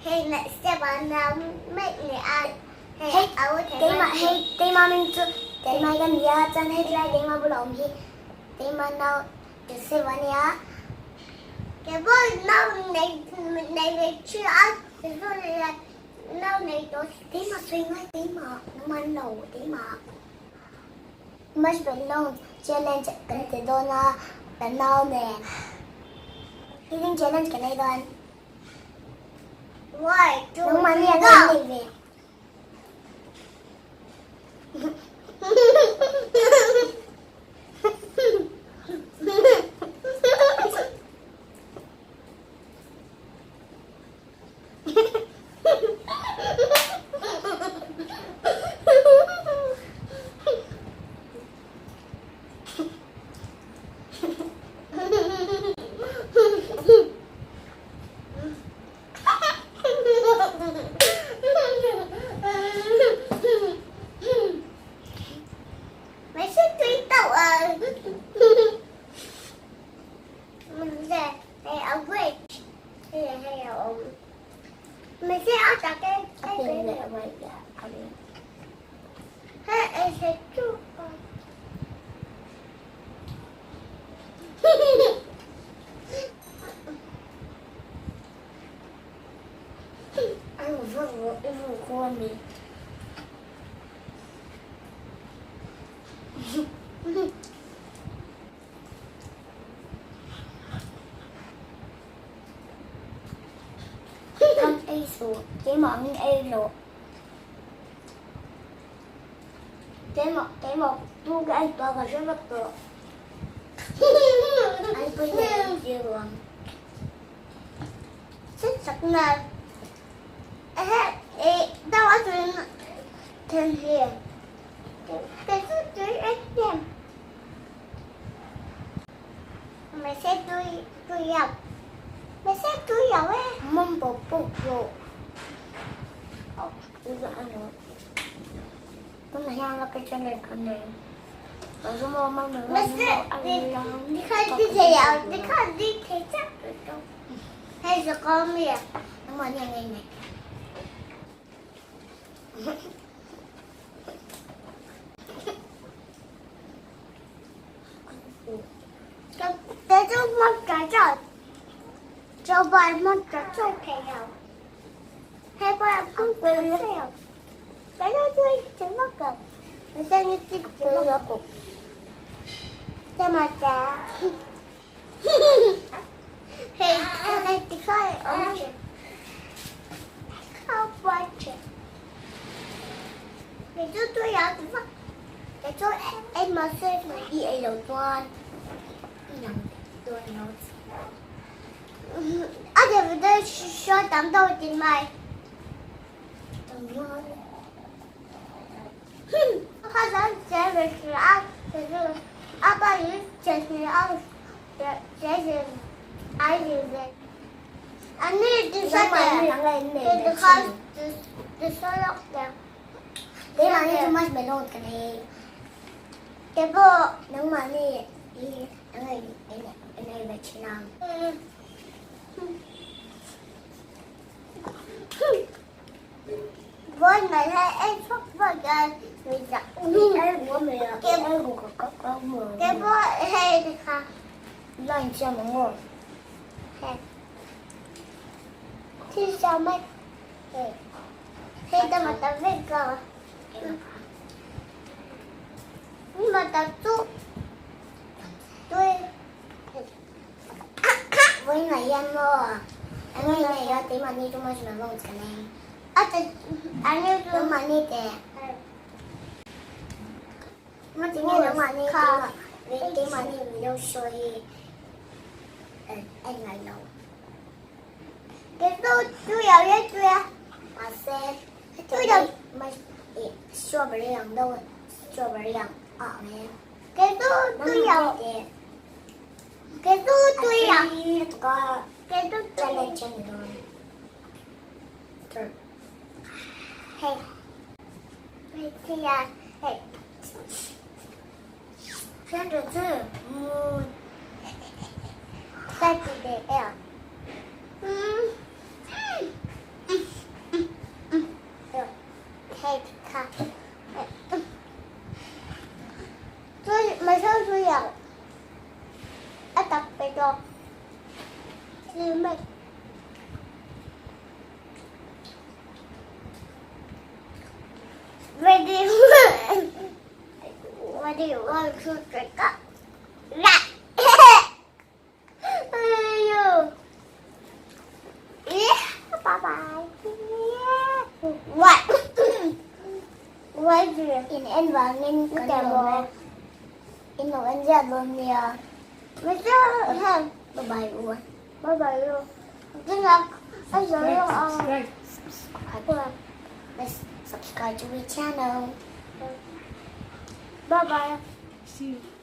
Hei keimah hei keimah min chu keimah ka nia chuan hei tlai keimah bulah awm hi keimah nau Joseph a nia. Keimah sawi ngai keimah nangmah an lo keimah. Marshmallow challenge kan ti dawn a ka nau nen eating challenge kan ei dawn. Nangmah nia ka nei ve. Kan ei suh, keimah angin ei rawh. Keimah, keimah tu ka ei tawh ka hre vek tawh. An pui leh an tir ang. Mong bò bụng rồi. I ei lo chuan i lang dawn lo. Keimahni chu marshmallow kan ei. Nangmahni hi an ei ve thin ang. Vawiin ah hian maw an rawn nei a keimahni chu marshmallow kan ei. Nangmahni teh. Tinge nangmahni keimahni video show hi en ngai lo. Mahse hetiang hi strawberry ang deuh strawberry ang a ang e. Nangmahni teh. A tui lutuk a challenge a ni dawn. Ready, ready, one, two, three, go. Bye bye. What? What? In en vangin kan lawm e. In lo en ziah dawn nia. Bye bye u. Bye bye u. Subscribe. Subscribe to my channel. Bye bye. See you.